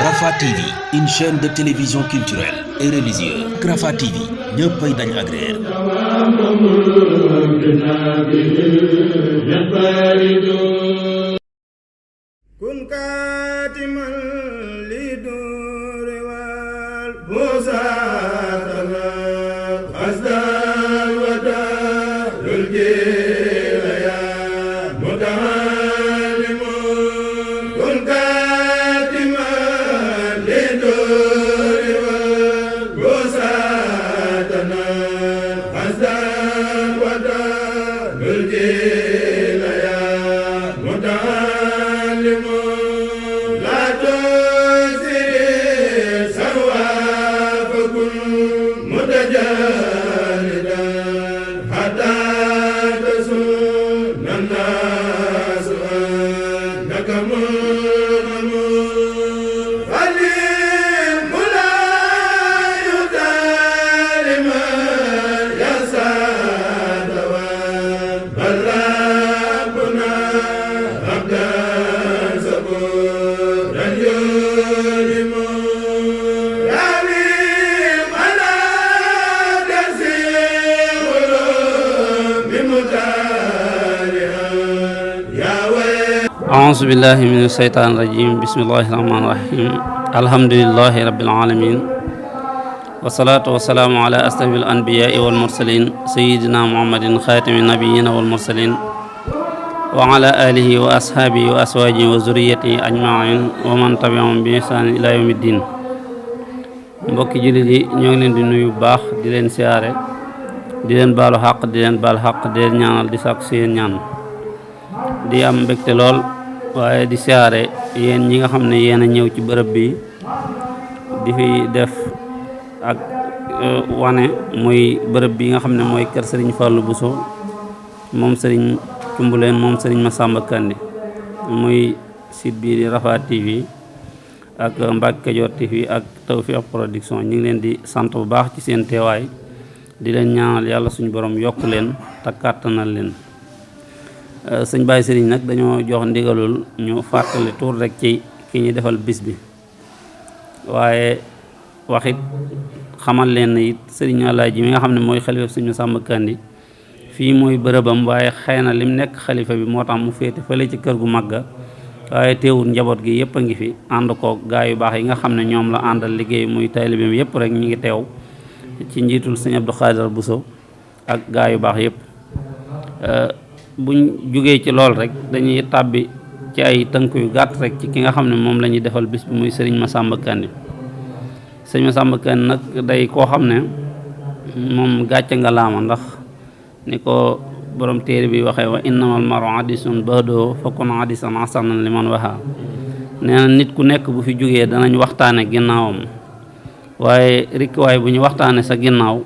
Rafah TV, une chaîne de télévision culturelle et religieuse. Rafah TV ñëppay dañ agréer. أعوذ بالله من الشيطان الرجيم بسم الله الرحمن الرحيم الحمد لله رب العالمين والصلاة والسلام على أشرف الأنبياء والمرسلين سيدنا محمد خاتم النبيين والمرسلين وعلى آله وأصحابه وأزواجه وذريته أجمعين ومن تبعهم بإحسان إلى يوم الدين. mbokki jullit yi ñoo ngi leen di nuyu bu baax di leen siyaare di leen baalu xaq di leen baal xaq di leen ñaanal di sàkku seen ñaan di am mbégte lool waaye di siyaare yéen ñi nga xam ne yéen a ñëw ci bërëb bi di fi def ak wane muy bërëb bi nga xam ne mooy kër Serigne Fallou Bousso moom Serigne Cumbuleen moom Serigne Massamba Kandi muy site bi di Rafah TV ak Mbacke Kadior TV ak Tawfekh Production ñu ngi leen di sant bu baax ci seen teewaay di leen ñaanal yàlla suñu borom yokk leen te kàttanal leen. sëñ Baye Serigne nag dañoo jox ndigalul ñu fàttali tuur rek ci ki ñu defal bis bi waaye waxit xamal leen ne it Serigne Alaaji mi nga xam ne mooy xalifa Serigne Massamba Kandi fii mooy bërëbam waaye xëy na lim nekk xalifa bi moo tax mu féete fële ci kër gu magga waaye teewul njaboot gi yëpp a ngi fi ànd ko gaa yu baax yi nga xam ne ñoom la àndal liggéey muy taalibeem yëpp rek ñu ngi teew ci njiitul sëñ Abdou Khadir Bousso ak gaa yu baax yëpp. buñ jugee ci lool rek dañuy tàbbi ci ay tënk yu gàtt rek ci ki nga xam ne moom la ñuy defal bis bi muy Serigne Massamba Kandi. Serigne Massamba Kandi nag day koo xam ne moom gàcce nga laama ndax ni ko borom téere bi waxee wa innamal maru hadisun ba'dahu fakun hadisan hasanan liman waxa nee na nit ku nekk bu fi jógee danañ waxtaane ginnaawam waaye rikkiwaay bu ñu waxtaane sa ginnaaw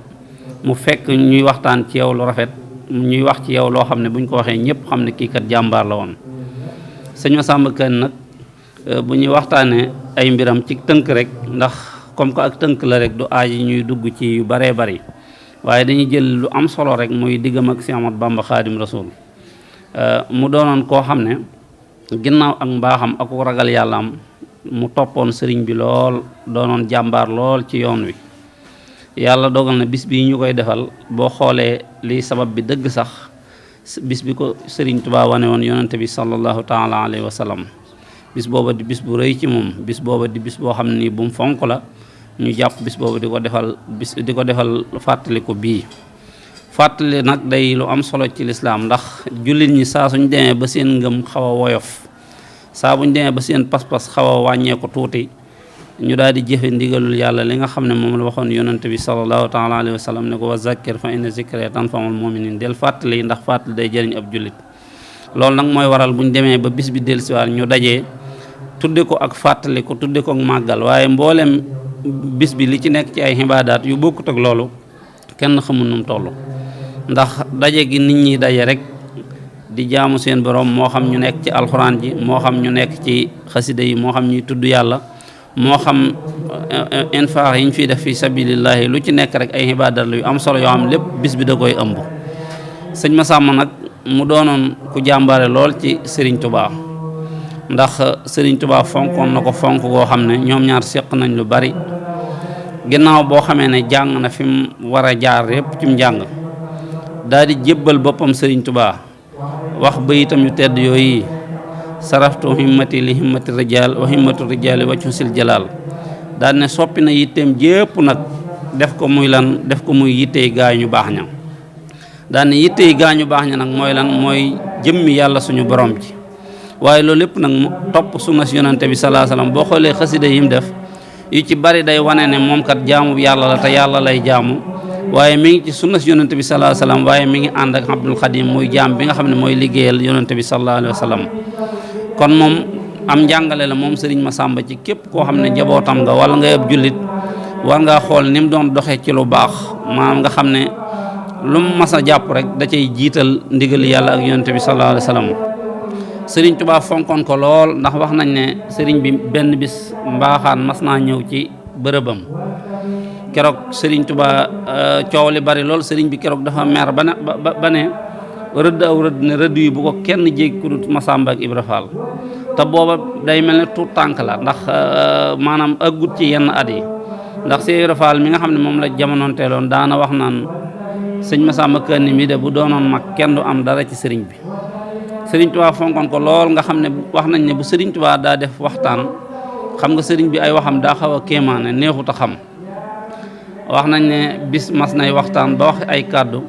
mu fekk ñuy waxtaan ci yow lu rafet ñuy wax ci yow loo xam ne buñ ko waxee ñëpp xam ne kii kat jàmbaar la woon. Sëñ Massamba Kandi nag bu ñuy waxtaanee ay mbiram ci tënk rek ndax comme que ak tënk la rek du aaji ñuy dugg ci yu baree bari waaye dañuy jël lu am solo rek muy diggam ak Cheikh Ahmadou Bamba Khadim Rasoul mu doonoon koo xam ne ginnaaw ak mbaaxam ak ragal yàllaam mu toppoon sëriñ bi lool doonoon jàmbaar lool ci yoon wi. yàlla dogal na bis bi ñu koy defal boo xoolee li sabab bi dëgg sax bis bi ko Serigne Touba wane woon yonante bi sallallahu taala alayhi wa sallam bis booba di bis bu rëy ci moom bis booba di bis boo xam ne nii bu mu fonk la ñu jàpp bis booba di ko defal fàttaliku bii. fàttali nag day lu am solo ci lislaam ndax jullit ñi saa suñ demee ba seen ngëm xaw a woyof saa buñ demee ba seen pas-pas xaw a wàññeeku tuuti ñu daal di jëfe ndigalul yàlla li nga xam ne moom la waxoon yonante bi sallallahu taala alayhi wa sallam ne ko wa zakkir fa inna zikra tanfa'ul mu'minin del fàttali ndax fàttali day jëriñ ab jullit. loolu nag mooy waral bu ñu demee ba bis bi dellusiwaat ñu dajee tudde ko ak fàttali ko tudde ko ak màggal waaye mboolem bis bi li ci nekk ci ay xibaadaat yu bokkut ak loolu kenn xamul nu mu toll ndax daje gi nit ñi daje rek di jaamu seen borom moo xam ñu nekk ci alxuraan ji moo xam ñu nekk ci xasida yi moo xam ñuy tudd yàlla moo xam infaax yi ñu fiy def fi sabilillahi lu ci nekk rek ay ibadat la yu am solo yoo xam lépp bis bi da koy ëmb. sëñ Massamba nag mu doonoon ku jàmbaare lool ci Serigne Touba ndax Serigne Touba fonkoon na ko fonk goo xam ne ñoom ñaar séq nañ lu bari ginnaaw boo xamee ne jàng na fi mu war a jaar yépp ci mu jàng daal di jébbal boppam Serigne Touba wax ba itam yu tedd yooyu saraftu himmati li himmati rijal wa himmatu rijali waccu sil jalal daal ne soppi na yitteem jépp nag def ko muy lan def ko muy yittey gaa ñu baax ña daal ne yittey gaa ñu baax ña nag mooy lan mooy jëmmi yàlla suñu borom ji waaye loolu lépp nag mu topp sunna si yonante bi salaa salaam boo xoolee xasida yim def yu ci bari day wane ne moom kat jaamu yàlla la te yàlla lay jaamu waaye mi ngi ci sunna si yonante bi salaa salaam waaye mi ngi ànd ak Abdul Xadim muy jaam bi nga xam ne mooy liggéeyal yonante bi sallallahu alayhi wa sallam kon moom am njàngale la moom Serigne Massamba ci képp koo xam ne njabootam nga wala nga ab jullit war ngaa xool ni mu doon doxee ci lu baax maanaam nga xam ne lu mu mas a jàpp rek da cay jiital ndigal yàlla ak yonante bi sallallahu alayhi wa sallam Serigne Touba fonkoon ko lool ndax wax nañ ne Serigne bi benn bis mbaaxaan mas naa ñëw ci bërëbam keroog Serigne Touba coow li bari lool Serigne bi keroog dafa mer ba ne rëdd aw rëdd ne rëdd yi bu ko kenn jéggi ku dut Massamba ak Ibra Fall te booba day mel ne tuut tànk la ndax maanaam ëggut ci yenn at yi ndax si Ibra Fall mi nga xam ne moom la jamonoon teeloon daana wax naan sëñ Massamba Kanni mi de bu doonoon mag kenn du am dara ci sëriñ bi. Sëriñ Tuubaa fonkoon ko lool nga xam ne wax nañ ne bu Sëriñ Tuubaa daa def waxtaan xam nga sëriñ bi ay waxam daa xaw a kéemaane neexut a xam wax nañ ne bis mas nay waxtaan ba wax ay kàddu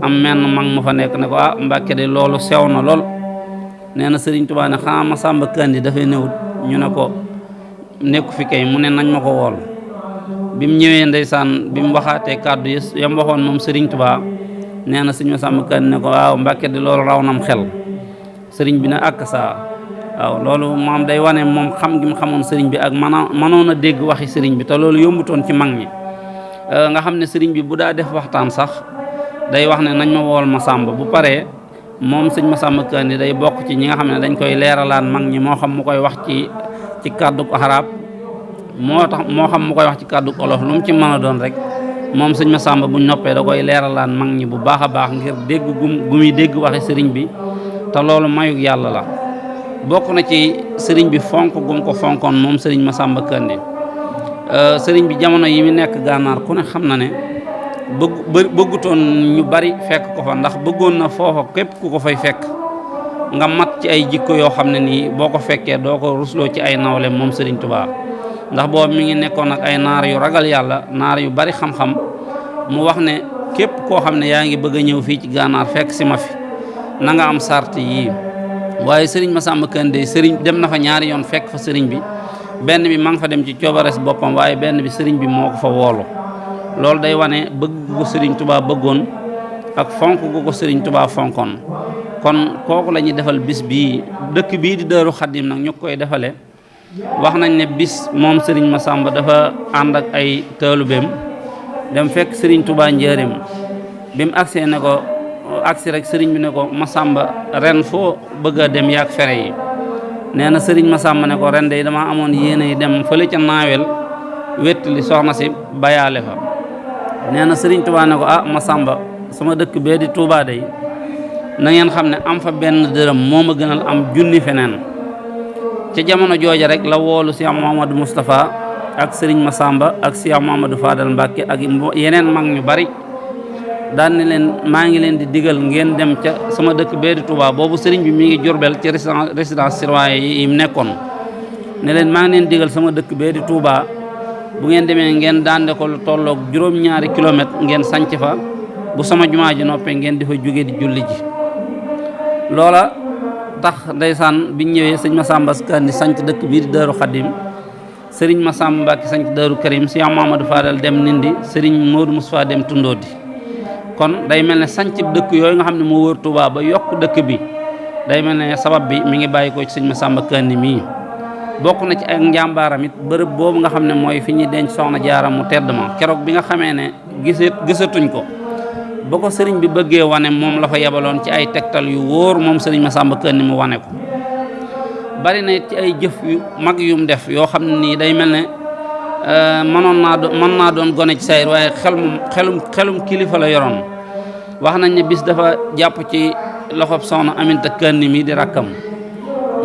am menn mag mu fa nekk ne ko Mbàkke de loolu sew na lool nee na Sëriñ Tuubaa ne xanaa Massamba Kanni dafay newut ñu ne ko nekku fi kay mu ne nañ ma ko wool bi mu ñëwee ndeysaan bi mu waxaatee kàddu yi yam waxoon moom Sëriñ Tuubaa nee na sëñ Massamba Kanni ne ko waaw Mbàkke de loolu raw nam xel sëriñ bi ne ak saa waaw loolu moom day wane moom xam gi mu xamoon sëriñ bi ak mënoon a dégg waxi sëriñ bi te loolu yombutoon ci mag ñi nga xam ne sëriñ bi bu daa def waxtaan sax day wax ne nañ ma wool Massamba bu paree moom sëñ Massamba Kanni day bokk ci ñi nga xam ne dañ koy leeralaan mag ñi moo xam mu koy wax ci kàddu arab moo xam mu koy wax ci kàddu olof lu mu ci mën a doon rek moom sëñ Massamba buñ noppee da koy leeralaan mag ñi bu baax a baax ngir dégg gu muy dégg waxi sëriñ bi te loolu mayug yàlla la bokk na ci sëriñ bi fonk gum ko fonkoon moom sëriñ Massamba Kanni sëriñ bi jamono yi mu nekk gànnaar ku ne xam na ne bëggutoon ñu bari fekk ko fa ndax bëggoon na foofa képp ku ko fay fekk nga mat ci ay jikko yoo xam ne nii boo ko fekkee doo ko rusloo ci ay nawle moom sëriñ Tuubaa ndax boobu mi ngi nekkoon ak ay naar yu ragal yàlla naar yu bari xam-xam mu wax ne képp koo xam ne yaa ngi bëgg a ñëw fii ci gànnaar fekk si ma fi na nga am sart yii waaye sëriñ Massamba Kanni de sëriñ dem na fa ñaari yoon fekk fa sëriñ bi benn bi ma nga fa dem ci coobares boppam waaye benn bi sëriñ bi moo ko fa woolu loolu day wane bëgg gu ko sëriñ Tuubaa bëggoon ak fonk gu ko sëriñ Tuubaa fonkoon kon kooku la ñuy defal bis bii dëkk bii di Daaru Xaddim nag ñu koy defale wax nañ ne bis moom sëriñ Massamba dafa ànd ak ay taalubeem dem fekk sëriñ Tuubaa njaareem bi mu agsee ne ko agsi rek sëriñ bi ne ko Massamba ren foo bëgg a dem yaag fere yi nee na sëriñ Massamba ne ko ren de dama amoon yéene yi dem fële ca naawel wettali soxna si bayaale fa nee na sëriñ Tuubaa ne ko Massamba sama dëkk bee di Tuubaa day na ngeen xam ne am fa benn dërëm moo ma gënal am junni feneen ca jamono jooja rek la woolu Cheikh Mouhamadou Moustapha ak sëriñ Massamba ak Cheikh Mouhamadou Fadal Mbacke ak yeneen mag ñu bari daan ne leen maa ngi leen di digal ngeen dem ca sama dëkk bee di Touba boobu sëriñ bi mi ngi Jurbel ci résidence surveillée yi mu nekkoon ne leen maa ngi leen digal sama dëkk bee di Touba bu ngeen demee ngeen daande ko lu tolloog juróom-ñaari kilomètre ngeen sanc fa bu sama jumaa ji noppee ngeen di fa jóge di julli ji loola tax ndeysaan biñ ñëwee sëñ Massamba Kanni sanc dëkk bii di Daaru Xaddim sëriñ Massamba Mbacke sanc Daaru Karim Cheikh Mamadou Fadal dem Nindi sëriñ Modou Moustapha dem Tundóodi kon day mel ne sanc dëkk yooyu nga xam ne moo wër Touba ba yokk dëkk bi day mel ne sabab bi mi ngi bàyyi ko ci sëñ Massamba Kanni mii bokk na ci ak njàmbaaram it bërëb boobu nga xam ne mooy fi ñuy denc soxna Jaara mu tedd ma keroog bi nga xamee ne gisatuñ ko ba ko sëriñ bi bëggee wane moom la fa yebaloon ci ay tegtal yu wóor moom sëriñ Massamba Kanni mu wane ko bari na ci ay jëf yu mag yum def yoo xam ne nii day mel ne mën naa doon gone ci sayir waaye xelum kilifa la yoroon. wax nañ ne bis dafa jàpp ci loxob soxna Aminta Kanni mi di rakkam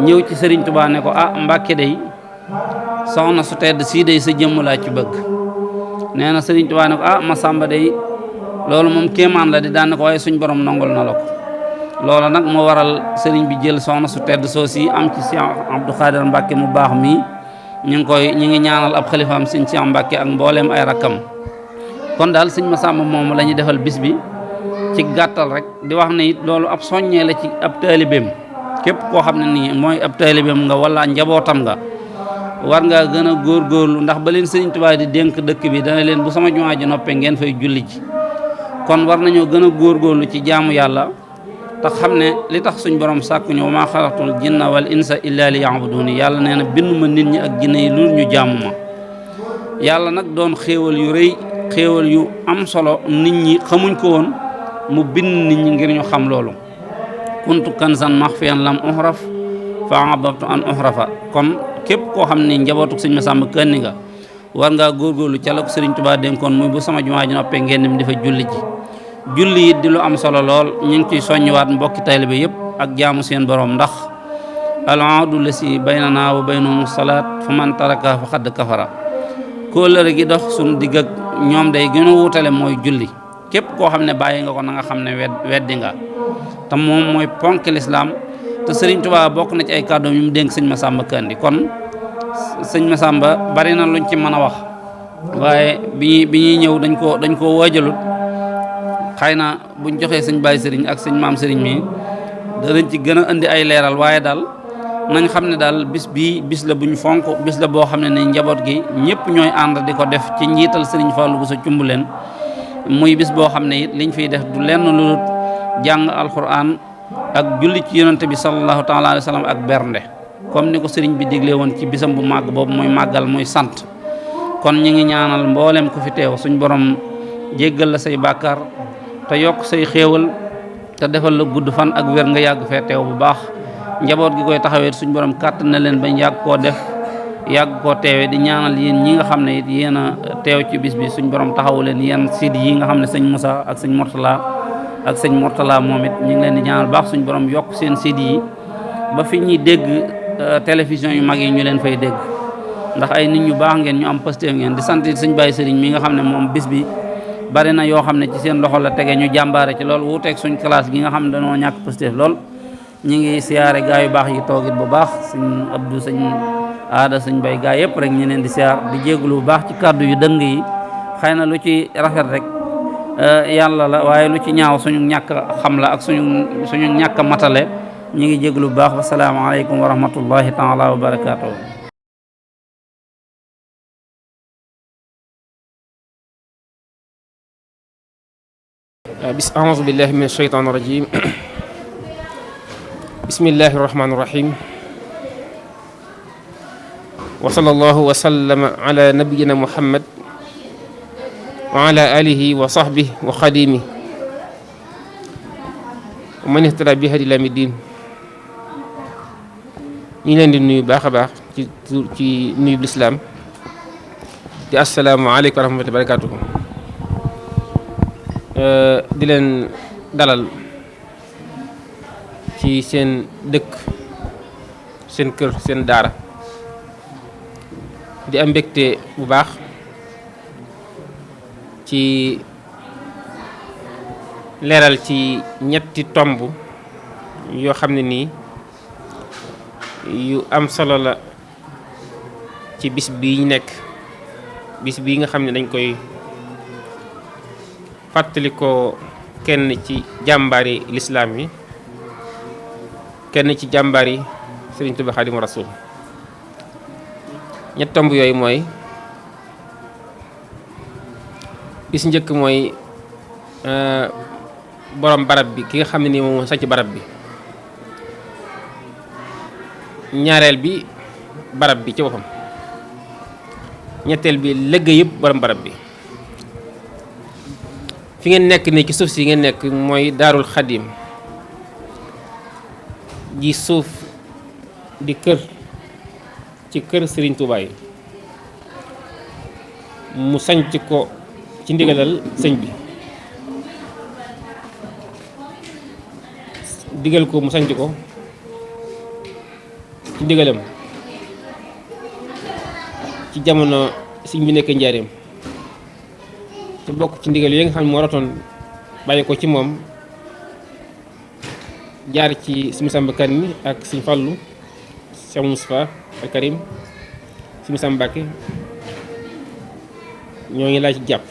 ñëw ci Sëriñ Tuubaa ne ko Mbàkke day soxna su tedd sii day sa jëmm laa ci bëgg. nee na Sëriñ Tuubaa ne ko Masamba day loolu moom kéemaan la di daan ne ko waaye suñ borom nangul na la ko. loolu nag moo waral sëriñ bi jël soxna su tedd soosi am ci Cheikh Abdou Khadir Mbàkke mu baax mi ñu ngi ñaanal ab xalifaam sëñ Cheikh Mbàkke ak mbooleem ay rakkam. kon daal sëñ Masamba moomu la ñuy defal bis bi ci gàttal rek di wax ne it loolu ab soññee la ci ab taalibeem képp koo xam ne nii mooy ab taalibeem nga wala njabootam nga war ngaa gën a góorgóorlu ndax ba leen Sëriñ Tuubaa di dénk dëkk bi dana leen bu sama jumaa ji noppee ngeen fay julli ji. kon war nañoo gën a góorgóorlu ci jaamu yàlla te xam ne li tax suñ borom sàkku ñu wa maa xalaqtul jinna wal insa illa li ya'buduni yàlla nee na binduma nit ñi ak jinne yi lu ñu jaamu ma. yàlla nag doon xéewal yu rëy xéewal yu am solo nit ñi xamuñ ko woon mu bind nit ñi ngir ñu xam loolu. kuntu kanzan maxfiyan lam uhraf fa ababtu an uhrafa. kon képp koo xam ne njabootuk sëñ Masamba Kanni nga war ngaa góorgóorlu ca la ko Sëriñ Tuubaa dénkoon muy bu sama jumaa ji noppee ngeen dem di fa julli ji. julli it di lu am solo lool ñu ngi ciy soññiwaat mbokki taalibe yëpp ak jaamu seen borom ndax al-ahdu lasi baynana wa baynahum salaat fa man taraka faqad kafara. kóllëre gi dox suñu digg ak ñoom day gën a wutale mooy julli. képp koo xam ne bàyyi nga ko na nga xam ne weddi nga te moom mooy ponk lislaam te Sëriñ Tuubaa bokk na ci ay kàddoom yu mu dénk sëñ Masamba Kanni. kon sëñ Masamba bari na luñ ci mën a wax waaye bi ñuy ñëw dañ koo waajalut. xëy na buñ joxee sëñ Baye Sëriñ ak sëñ Maam Sëriñ mi danañ ci gën a indi ay leeral waaye daal nañ xam ne daal bis bii bis la buñ fonk bis la boo xam ne njaboot gi ñëpp ñooy ànd di ko def ci njiital Sëriñ Fallou bu sa cumb leen muy bis boo xam ne it liñ fiy def du lenn lu jàng alquran ak julli ci yonante bi sallallahu taala alayhi wa sallam ak bernde comme ni ko sëriñ bi digle woon ci bisam bu màgg boobu mooy màggal muy sant. kon ñi ngi ñaanal mboolem ku fi teew suñ borom jéggal la say bàkkaar te yokk say xéewal te defal la gudd fan ak wér nga yàgg fee teew bu baax. njaboot gi koy taxawee suñ borom kàttan na leen bañ yàgg koo def yàgg koo teewee di ñaanal yéen ñi nga xam ne it yéen a teew ci bis bi suñ borom taxawu leen yéen sid yi nga xam ne sëñ Moussa ak sëñ Mourtala moom it ñu ngi leen di ñaanal baax suñ borom yokk seen sid yi ba fi ñuy dégg télévision yu mag yi ñu leen fay dégg ndax ay nit ñu baax ngeen ñu am posté ngeen di sant sëñ Baye Sëriñ mi nga xam ne moom bis bi bari na yoo xam ne ci seen loxo la tege ñu jàmbaare ci lool wuuteeg suñ classe gi nga xam ne dañoo ñàkk posté lool. ñi ngi siyaare gaa yu baax yi toogit bu baax sëñ Abdou sëñ Aada sëñ Bay gaa yëpp rek ñu leen di siyaar di jégalu bu baax ci kàddu yu dëng yi xëy na lu ci rafet rek yàlla la waaye lu ci ñaaw suñu ñàkk xam la ak suñu ñàkk matale ñi ngi jégalu bu baax wasalaamaaleykum wa rahmatullahi taala wa barakaatu. a'uuzu billahi mina shaytaani rajiim. bismillahi rahmaani rahiim. wa sallallahu wa sallama ala nabiyyina muhammad wa ala alihi wa sahbihi wa xadimi wa man ihtada bi hadi ila middin. ñu ngi leen di nuyu baax a baax ci nuyu lislaam di assalaamu aleykum wa rahmatullahi wa barakatuhu. di leen dalal ci seen dëkk seen kër seen daara di am mbégte bu baax ci leeral ci ñetti tomb yoo xam ne nii yu am solo la ci bis bii ñu nekk bis bii nga xam ne dañ koy fàttali ko kenn ci jàmbaari lislaam yi kenn ci jàmbaari Sëriñ Tuubaa Xaadimu Rasuul. ñett tomb yooyu mooy bis njëkk mooy borom barab bi ki nga xam ne nii moom sañ ci barab bi. ñaareel bi barab bi ci boppam. ñetteel bi liggéey yëpp borom barab bi. fi ngeen nekk nii ci suuf si ngeen nekk mooy daarul xadim ji suuf di kër ci kër Serigne Touba yi mu sanc ko ci ndigalal sëñ bi digal ko mu sanc ko ci ndigalam ci jamono sëñ bi nekk njaareem te bokk ci ndigal yi nga xam ne moo ratoon bàyyi ko ci moom jaar ci sëñ Samba Kanni ak sëñ Fallu Cheikh Moustapha al Karim sëñ Samba Mbàkke ñoo ngi laa ci jàpp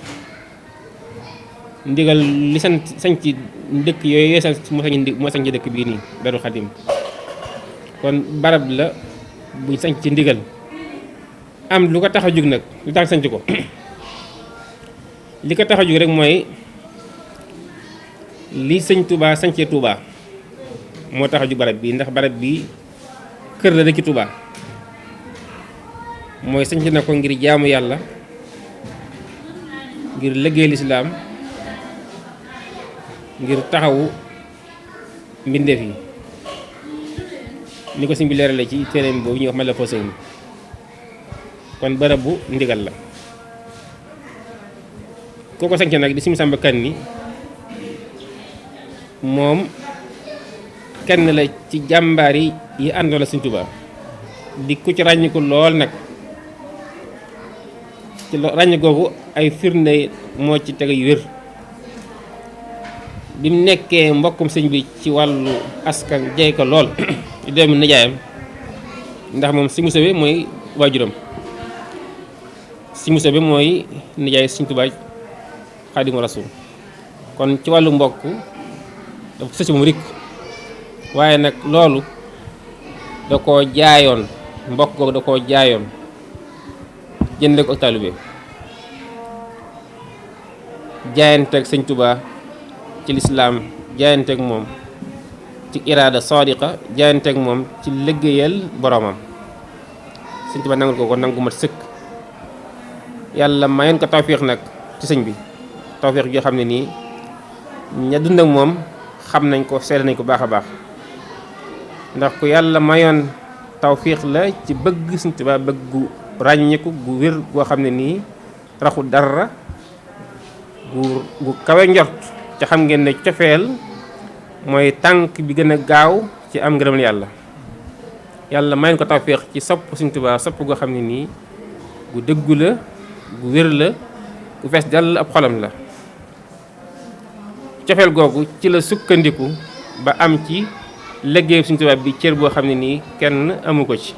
ndigal li sañ ci dëkk yooyu moo sañ ci dëkk bii nii Daaru Xadim kon barab la buñ sañ ci ndigal am lu ko tax a jug nag lu tax sañc ko li ko tax a jug rek mooy li sëñ Touba sañcee Touba moo tax a jug barab bii ndax barab bii kër la dëkk Touba mooy sañc na ko ngir jaamu yàlla ngir liggéey lislaam ngir taxawu mbindeef yi ni ko sëñ bi leerale ci téereem boobu ñuy wax ma la foo sëñ kon bërëb bu ndigal la kooko sañc nag di sëñ Samba Kanni moom kenn la ci jàmbaar yi àndoon la sëñ Tuubaa di ku ci ràññiku lool nag ci ràññi googu ay firnde moo ci tege yu wér bi mu nekkee mbokkum sëñ bi ci wàllu askan jey ko lool di doomu nijaayam ndax moom si musa bi mooy waajuram si musa bi mooy nijaay sëñ Tuubaa Xaadimu Rasuul kon ci wàllu mbokk dafa sëcc moom rikk waaye nag loolu da koo jaayoon mbokk googu da koo jaayoon jënd ko ak taalibe jaayanteeg sëñ Tuubaa ci lislaam jaayanteeg moom ci iraada sadiqa jaayanteeg moom ci liggéeyal boromam sëñ Tuubaa nangul ko nangu mat sëkk yàlla mayoon ko tawfiix nag ci sëñ bi tawfiix joo xam ne nii ña dund ak moom xam nañ ko seede nañ ko baax a baax ndax ku yàlla mayoon tawfiix la ci bëgg sëñ Tuubaa bëggu ràññeeku gu wér goo xam ne nii raxu dara gu kawe njort ca xam ngeen ne cofeel mooy tànk bi gën a gaaw ci am ngërëmal yàlla yàlla mayoon ko tawfiix ci sopp sëñ Tuubaa sopp goo xam ne nii gu dëggu la gu wér la gu fees dal ab xolam la cofeel googu ci la sukkandiku ba am ci liggéey sëñ Tuubaa bi cër boo xam ne nii kenn amu ko ci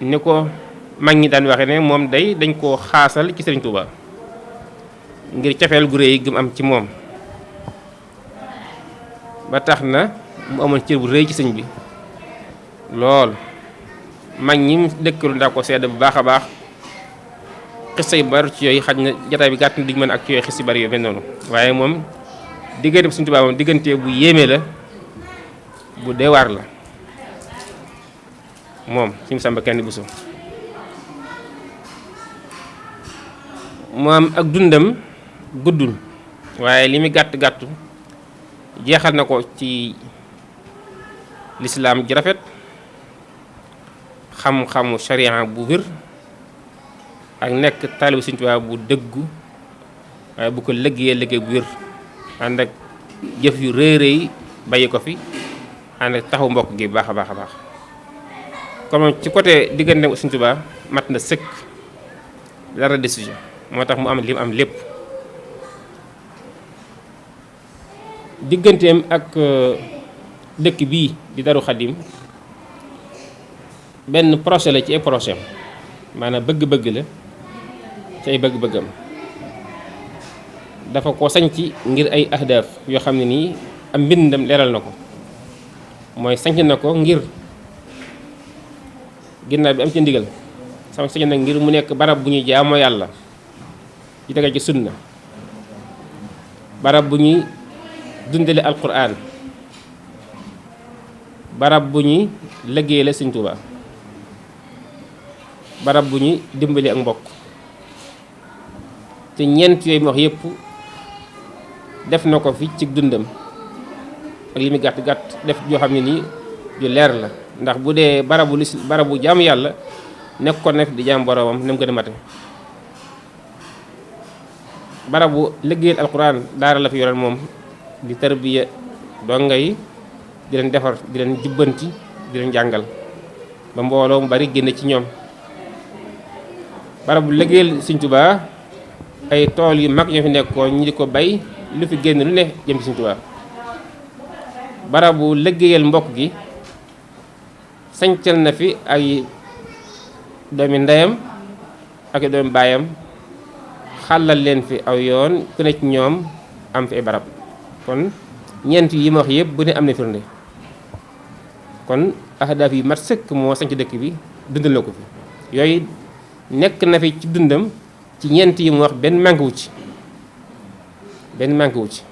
ni ko mag ñi daan waxe ne moom dañ koo xaasal ci sëriñ Tuubaa ngir cofeel gu rëy gëm am ci moom ba tax na mu amoon cër bu rëy ci sëñ bi lool mag ñi mu dëkkalu ndaa ko seede bu baax a baax xista yu bari ci yooyu xaj na jataay bi gàtt na duñ mën ak ci yooyu xis yu bari yu mel noonu waaye moom diggante sëñ Tuubaa moom diggante bu yéeme la bu deewaar la moom sëñ Samba Kanni Bousso moom ak dundam guddul waaye li muy gàtt gàttu jeexal na ko ci lislaam ji rafet xam-xamu sharia bu wér ak nekk taalibu sëñ Tuubaa bu dëggu waaye bu ko liggéeyee liggéey bu wér ànd ak jëf yu rëy rëy bàyyi ko fi ànd ak taxaw mbokk gi baax a baax a baax comme ci côté diggante sëñ Tuubaa mat na sëkk dara décision moo tax mu am li mu am lépp digganteem ak dëkk bii di Daaru Xadim benn projet la ci ay projet maanaam bëgg-bëgg la ci ay bëgg-bëggam dafa ko sañc ngir ay ahdaaf yoo xam ne nii am mbindam leeral na ko mooy sañc na ko ngir ginnaaw bi am ci ndigal sama sañc na ngir mu nekk barab bu ñuy jaamoo yàlla ci tege ci sunna barab bu ñuy dundale alquran barab bu ñuy liggéeyale sëñ Tuubaa barab bu ñuy dimbali ak mbokk te ñeent yooyu mu wax yépp def na ko fi ci dundam ak li muy gàtt gàtt def joo xam ne nii ju leer la ndax bu dee barabu jaamu yàlla nekkoon na fi di jaam boroomam ni mu gën a mate barabu liggéeyal alquran daara la fi yoral moom di tarbiya donga yi di leen defar di leen jubbanti di leen jàngal ba mbooloo mu bari génn ci ñoom barabu liggéeyal Sëñ Tuubaa ay tool yu mag ñoo fi nekkoon ñi di ko bay lu fi génn lu ne jëm ci Sëñ Tuubaa barabu liggéeyal mbokk gi sañcal na fi ay doomi ndeyam ak doomi baayam xàllal leen fi aw yoon ku ne ci ñoom am fi ay barab kon ñeent yi ma wax yëpp bu ne am na firnde kon ahdaaf yi mat sëkk moo sañc dëkk bi dundal na ko fi yooyu nekk na fi ci dundam ci ñeent yi mu wax benn manqué wu ci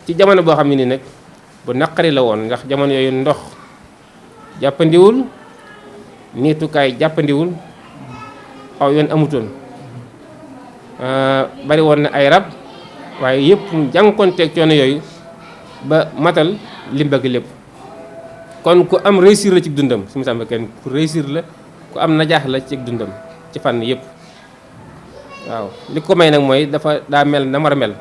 ci jamono boo xam ne ni nag bu naqari la woon ndax jamono yooyu ndox jàppandiwul niitukaay jàppandiwul aw yoon amutoon bari woon na ay rab waaye yëpp mu jànkoonteeg coono yooyu ba matal li mu bëgg lépp kon ku am réussir la ci dundam su mu sàmm kenn ku réussir la ku am najaax la ci dundam ci fànn yëpp waaw li ko may nag mooy daa mel na war a mel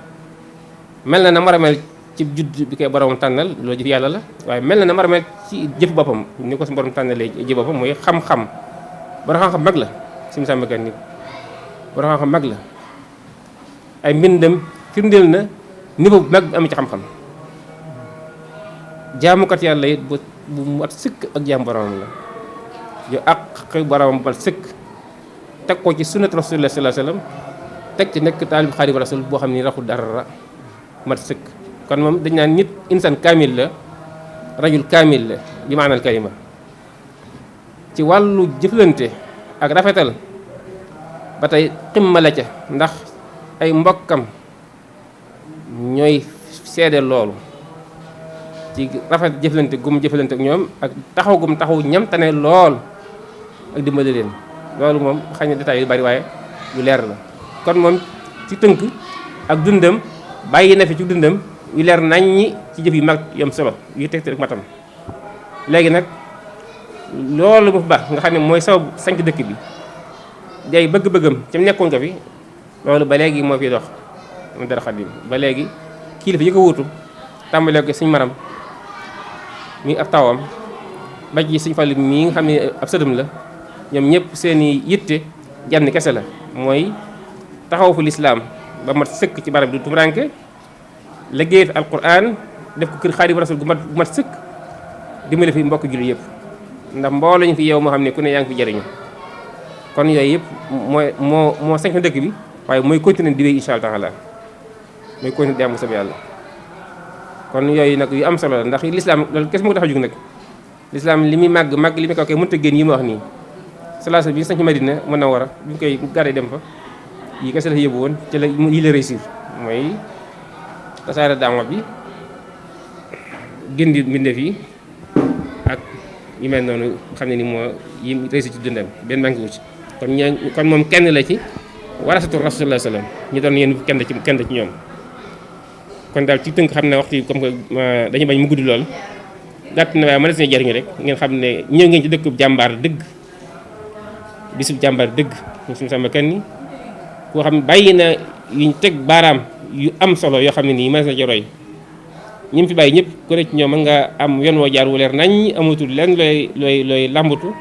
na na war a mel ci judd bi koy borom tànnal loolu jëf yàlla la waaye mel na na war a mel ci jëf boppam ni ko su borom tànnalee jëf boppam mooy xam-xam borom xam-xam mag la su mu sàmm kenn nit borom xam-xam mag la ay mbindam firndeel na niveau bu mag bi am ci xam-xam jaamukat yàlla it bu mat sëkk ak jaam boromam la yu àq boromam bal sëkk teg ko ci sunnat rasulullah sallallahu alayhi wasallam teg ci nekk taalib xaadimu rasul boo xam ni raxul dara mat sëkk kon moom dañ naan nit insan kaamil la rajul kaamil la bi maanaal kalima ci wàllu jëflante ak rafetal ba tey ximma la ca ndax ay mbokkam ñooy seede loolu ci rafet jëflante gum jëflante ak ñoom ak taxaw gum taxaw ñam tane lool ak dimbali leen loolu moom xëy na détails yu bari waaye lu leer la kon moom ci tënk ak dundam bàyyi na fi ci dundam yu leer nañ ñi ci jëf yu mag yom solo yu tegte rek matam léegi nag loolu mu fi baax nga xam ne mooy sababu sanc dëkk bi day bëgg-bëggam ci nekkoon ko fi loolu ba léegi moo fi dox mu dara Xaadim ba léegi kilifa yi ko wuutu tàmbalee ko suñ maram mi ab tawam ba ci suñ Fallu mii nga xam ne ab sëtam la ñoom ñëpp seeni yitte jànn kese la mooy taxaw fu lislaam ba mat sëkk ci barab du tumuranke liggéey fi alquran def ko kër Xaadimu Rasuul gu mat sëkk dimbali fi mbokk julli yëpp ndax mbooloo ñu fi yow moo xam ne ku ne yaa ngi fi jëriñu kon yooyu yëpp moo sañ na dëkk bi waaye mooy continuer di wéy incha allah taala mooy continuer di am sab yàlla kon yooyu nag yu am solo la ndax lislaam loolu kes moo ko tax a jóg nag lislaam li muy màgg li muy kaw kay mënut a génn yi ma wax nii salaasa bi ñu sañ ci Madina mën na war a bi ñu koy gàddee dem fa yi kese la fi yóbbu woon ci la yi la réussir mooy tasaare daama bi gën di mbindeef yi ak yu mel noonu xam ne ni moo yi réussir ci dundam benn manqué wu ci kon moom kenn la ci warasatu rasulullah sallam ñu doon yéen kenn ci ñoom kon daal ci tënk xam ne waxtu yi comme que dañu bañ mu gudd lool gàtt na waaye mën na si jariñu rek ngeen xam ne ñëw ngeen ci dëkkub jàmbaar dëgg bisub jàmbaar dëgg ñu suñu sama kenn ni koo xam ne bàyyi na yuñ teg baaraam yu am solo yoo xam ne nii mën na ci roy ñi mu fi bàyyi ñëpp ku ne ci ñoom mën nga am yoon woo jaar wu leer nañ amatul lenn looy làmbatu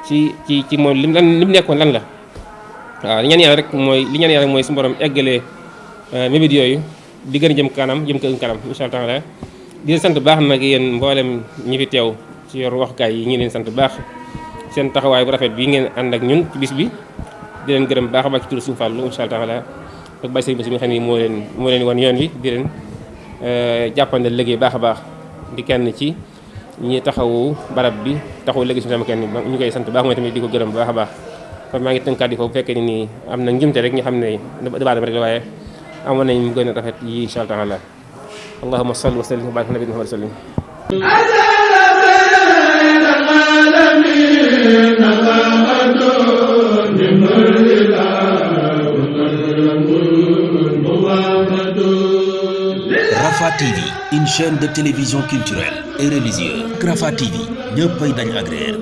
ci moom lim nekkoon lan la waaw li ñaan yàlla rek mooy suñu borom eggalee mébét yooyu di gën a jëm kanam incha allah taala di leen sant baax nag yéen mboolem ñi fi teew ci yor waxukaay yi ñu leen sant baax seen taxawaay bu rafet bi ngeen ànd ak ñun ci bis bi di leen gërëm baax a baax ci turu suñu fàllu incha allah taala ak bàyyi sëriñ bi nga xam ne moo leen wan yoon wi di leen jàppandal liggéey baax a baax di kenn ci ñi taxawu barab bi taxawu liggéey suñu sama kenn ñu koy sant baax mooy tamit di ko gërëm baax a baax kon maa ngi tënkaat di foofu bu fekkee ni nii am na njumte rek ñu xam ne dabaadam rek la waaye amoon nañ mu gën a rafet yi incha allah taala allahumma salli wa sallim wa barik ala nabiyyina Muhammad sallim Rafah TV, une chaîne de télévision culturelle et religieux. Rafah TV ñëppay dañ agréer